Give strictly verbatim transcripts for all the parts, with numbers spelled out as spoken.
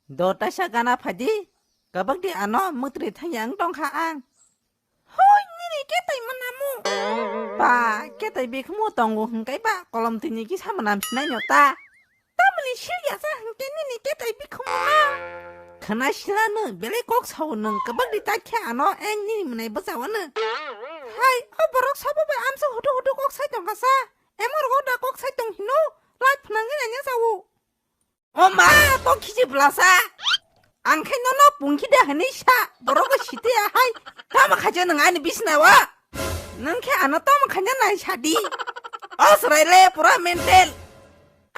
Do taisa gana phaidi. Kabak di ano mutri thangya ang tongkha ang. Hoi, nini ketai manamu. Ba, ketai bikhumu tongo hingkai ba kolom tini kisa manam sinai no ta. Tamni silya sa hingke nini ketai bikhumu na. Khana sila no belai kok sao nung kabak di ta khe ano eng nini mwnai bwsa wano. Hai, o borok sabo bai amsa hudu hudu kok sai tongkha sa. Emor go da kok sai tong hino. Light phnangwi nanya sao. O ma, to khiji blasa. Ang khe nono pungkhi de hwnwi sa, borok bo site ya hai. Tamo khaja nang ani bisna wa. Nang khe ano tamo khaja nai sadi. O srai le pura mental.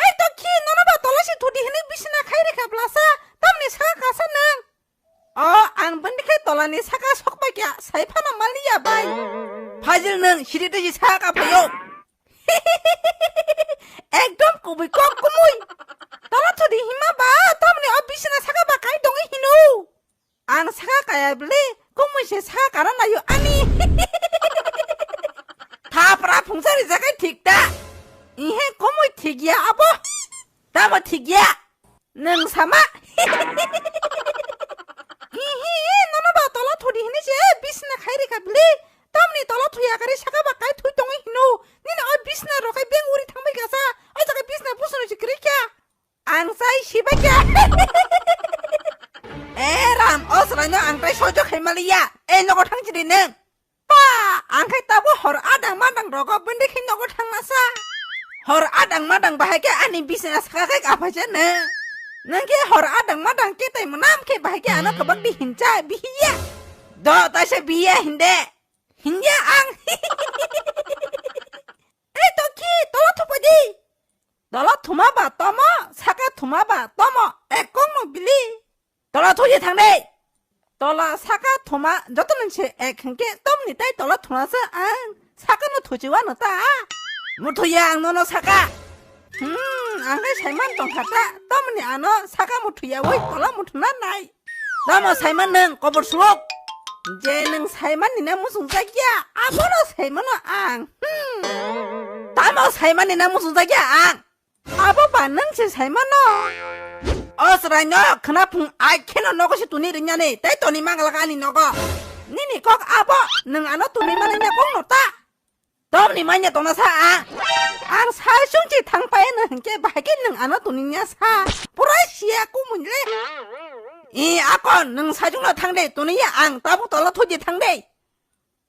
Ai to khi nono ba tola si thudi hwnwi bisna khai rekha blasa. Tamni sa kasa nang. O, ang bini khe tolani saka sokbai kya, sai phano maliya bai. Phajil nung, siri twi saka phayo. Ekdom kubui kok kumui. Tola thudi hima ba, tamni o bisna saka ba kai dongwi hino. Ang saka kaya bli, kumui se saka kana nayo ani. Thapra phungsa rijakai thik ta. Ihe kumui thik ya abo. Tamo thik ya. Nung sama. Ihi, nono ba tola thudi hini se bisna khai rikha bli. Tamni tola thuya kari saka ba kai thui tongo hino. Nini o bisna rokai beng uri thangbai kasa. O jaga bisna busno si kri kya. Ang sai sibai kya. Eh, Ram, o srai no ang tai sojo khai maliya. Eh, nogo thang chidi nung. Pa, ang khai tabo hor adang madang rogo bende khe nogo thangna sa. Hor adang madang bahai khe ani bisna saka khai aphai se ne. Nang khe hor adang madang khe tai manam khe bahai khe ano kabak di hincha bihiya. Do taisa bihiya hinde. Hinya ang. Ei to khi tola thupa di. Tola thuma ba tomo, saka thuma ba tomo. Ek kong no bili. Tola thuji thang de. Tola saka thuma joto nang se ek hingke tomni tai tola thuna se ang saka no thuji wano ta. Muthuya ang nono saka. Hmm, ang kai saiman tongkha ta. Tomni ano saka muthuya woi tola muthuna nai. Tamo saiman nang kobor sulok. Je nang saiman ni na musung jakya. Abono saimano ang. Hmm. Tamo saiman ni na musung jakya ang. Abo ba nang se saimano. O srai no khna phung ai kheno nogo se tuni rinyani. Tai toni mangala ani nogo. Nini kok abo nang ano tuni mani na kok no ta. Tomni manya tongna sa ang. Ang sai sungchi thang pai no hingke bahai khe nang ano tuni nya sa. Pura sia kumui le. I akon nang sai jung no thang de tuni ya ang tabuk tola thuji thang de.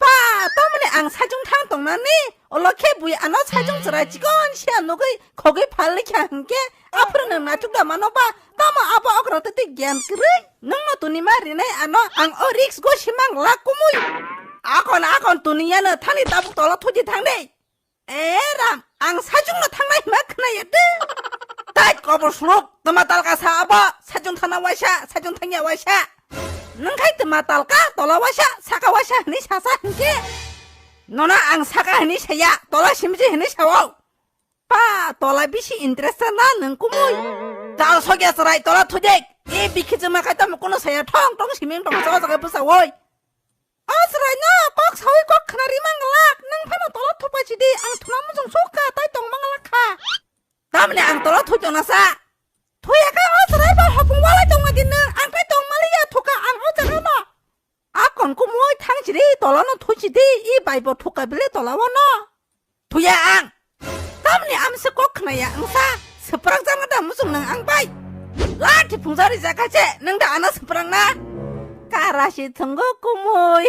Pa, tamani ang sajung thang tongnani, olo khe bui ano sajung chwrai chikon sia nugui khogui phal likha hwnkhe, aphuru nwng naithok da mano ba, tamo abo okra twi twi gyan kwrwi? Nwngno tuni ma rinai ano, ang o risk go simang lak kumui. Akon akon tuni yano thani tabuk tola thuji thang de. Eh, Ram, ang sajungno thangnai hwnma khwnaya de. Tai kobor suluk, tma talka sa abo, sajung thangna waisa, sajung thangya waisa. Nwng khai tma talka, tola waisa, saka waisa hwnwi sasa hwnkhe. Nono ang saka hwnwi saya, tola simji hwnwi sao. Pa, tola bisi interest na nwng kumui. Tal sokya chwrai tola thujek. E bikhi jwma khai tamo kuno saya thong thong siming tong sa jaga bwsa woi. O chwraino kok sawi kok khna ri manglak, nwng phano tolo thupai chidi, ang thwna muchung sukha, tai tong manglak kha. Tamni ang tolo thui tongna sa? Thuya kha o chwrai ba hopung walai tongma di nwng, ang tai tong maliya thuka ang o jaga no. A kon kumui thang chidi tolo no thui chidi, i bai bo thuka bile tola o no. Thuya ang. Tamni amse kok khnaya wngsa. Swprak jangna da muchung nang ang bai. Lathi phungsa rijak kha se nang da ano swprak na. Kara si thwngo kumui.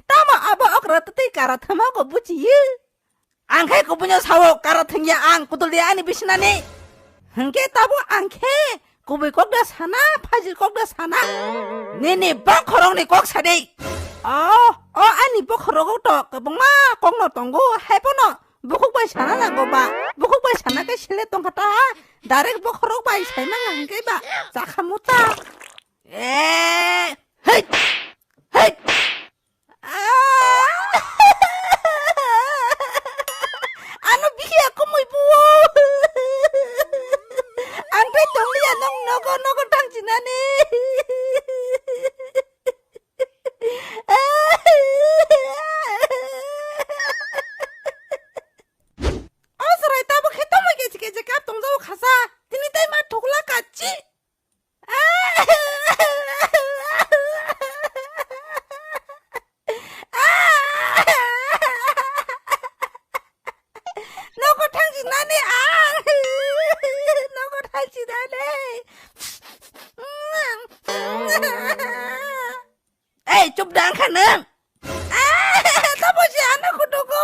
Tamo abo okra twtwi kara thwma go buchiyu. Ang khe kubuino sao kara thwngya ang kudulya ani bisinani. Hwnkhe tabuk ang khe kubui kok da sana, phajil kok da sana. Nini bokhorokni kok sadi. Oh, o ani bokhorok to kwbangma kokno tongo, hai bono bukhuk bai sana nango ba? Bukhuk bai sana khe sele tongkha ta. Direct bokhorok bai saimang hwnkhe ba chakha muta. Eh, hei, hei. Ah! Ano biya kumui buo. Ang bai tongliya nong nogo nogo thangchinani. O chwrai tabuk khe tongmai kechi kechi kap tongjago khasa. Tini tai ma thukla kachi. Nogo thangsinani ang. Nogo thangsinani. Ei, chup da wngkha nwng. Tamo se ano kutugo.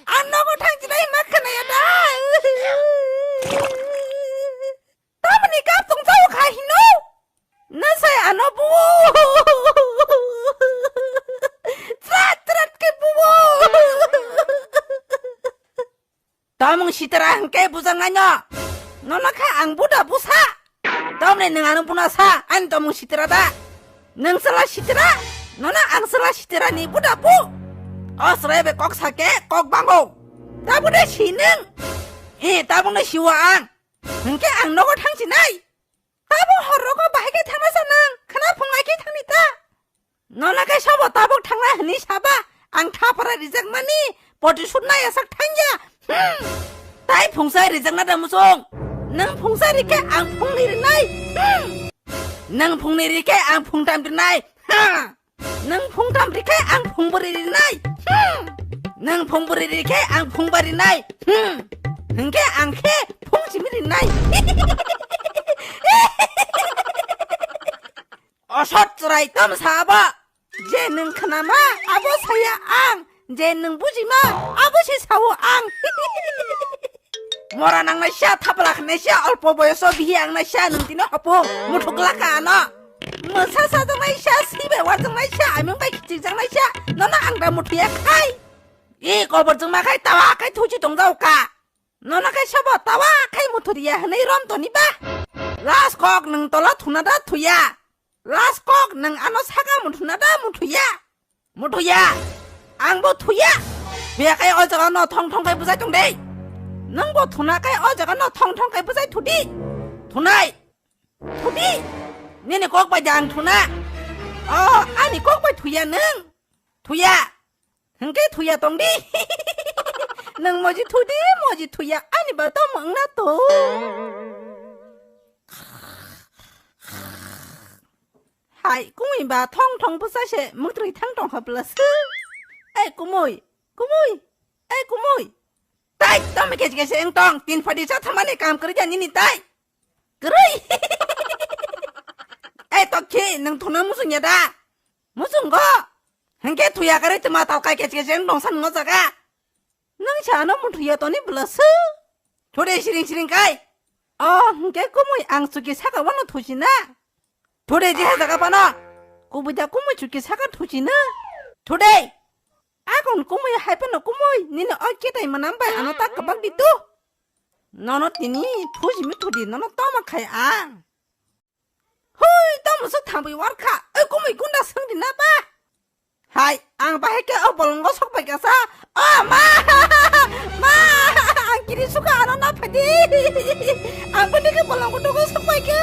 Ang nogo thangsinai ma khwnaya da. Tamoni kap tong tao kha hino. Nasai ano buo. Trat trat ke buo. Tomung sitra hwnkhe bujaknaino. Nono kha ang buda busa. Tomni nwng ano buna sa, ani tomung sitra da. Nwng sala sitra, nono ang sala sitra ni buda bu. O srai be kok sake, kok bango. Tabune si nwng. E, tabune siwa ang. Hwnkhe ang nogo thangsinai. Tabuk hor rogo bahai khe thangna sa nang, khna phung ai khe thangni ta. Nono khe sabo tabuk thangna hwnwi saba, ang thapara rijak mani, poti sut nai asak thangya. Hmm. Tai phungsa rijak na da musung. Nwng phungsa rikhe ang phungni rinai. Hmm. Nwng phungni rikhe ang phungtam rinai. Ha. Nwng phungtam rikhe ang phungbri rinai. Hmm. Nwng phungbri rikhe ang phungba rinai. Hmm. Hwnkhe ang khe phung simi rinai. Osot chwrai tom sabo. Je nwng khnama abo saya ang. Je nwng bujima abo se sao ang. Mora nangnai sia thapla khnai sia olpo boyoso bihi ang nai sia nwng tino hopung muthuk laka ano. Mwsa sajaknai sia, sibai wajaknai sia, aming bai khichikjaknai sia, nono ang da muthuya khai. I kobor jwngma khai tawa khai thuchi tongjao ka. Nono khai sabo tawa khai muthuriya hwnwi rom toni ba. Last kok nwng tola thuna da thuya. Last kok nwng ano saka muthuna da muthuya. Muthuya. Ang bo thuya. Biya khai o jaga no thong thong khai bujai tong dei. Nwng bo thuna khai o jaga no thong thong khai bujai thudi. Thunai. Thudi. Nini kok bai da ang thuna. O, ani kok bai thuya nwng. Thuya. Hwnkhe thuya tong di. Nwng moji thudi, moji thuya. Ani ba tamo wngna to. Hai, kumui ba thong thong bwsa se mwtrwi thang tong kha plus. Ei, kumui, kumui, ei, kumui. Tai, tamo kesi kesi wng tong, tin phadi cha thamani kam kwrwi ya nini tai. Kwrwi. Ei, tokhi, nwng thuna musung ya da? Musung go. Hwnkhe thuya kwrwi tma talkai kesi kesi wng tong san ngo jaga. Nwng sa ano muthuya toni bwlasa. Thudi siring siring kai. O, hwnkhe kumui ang chuki saka wano thuchina. Thudi je jaga pano. Kubui da kumui chuki saka thuchina. Thudi. Akon kumui hai pano kumui. Nini o ketai manam bai ano tak kabak di tu. Nono tini thuchimi thudi nono toma khai ang. Hui, tamo se thambwi warkha. Oi, kumui gunda swngdi na ba? Hai, ang bahai khe o bolongo sok pai kasa. O ma! Ma! Ang kiri suka ano na phadi. Ang bini khe bolongo dogo sok pai khe.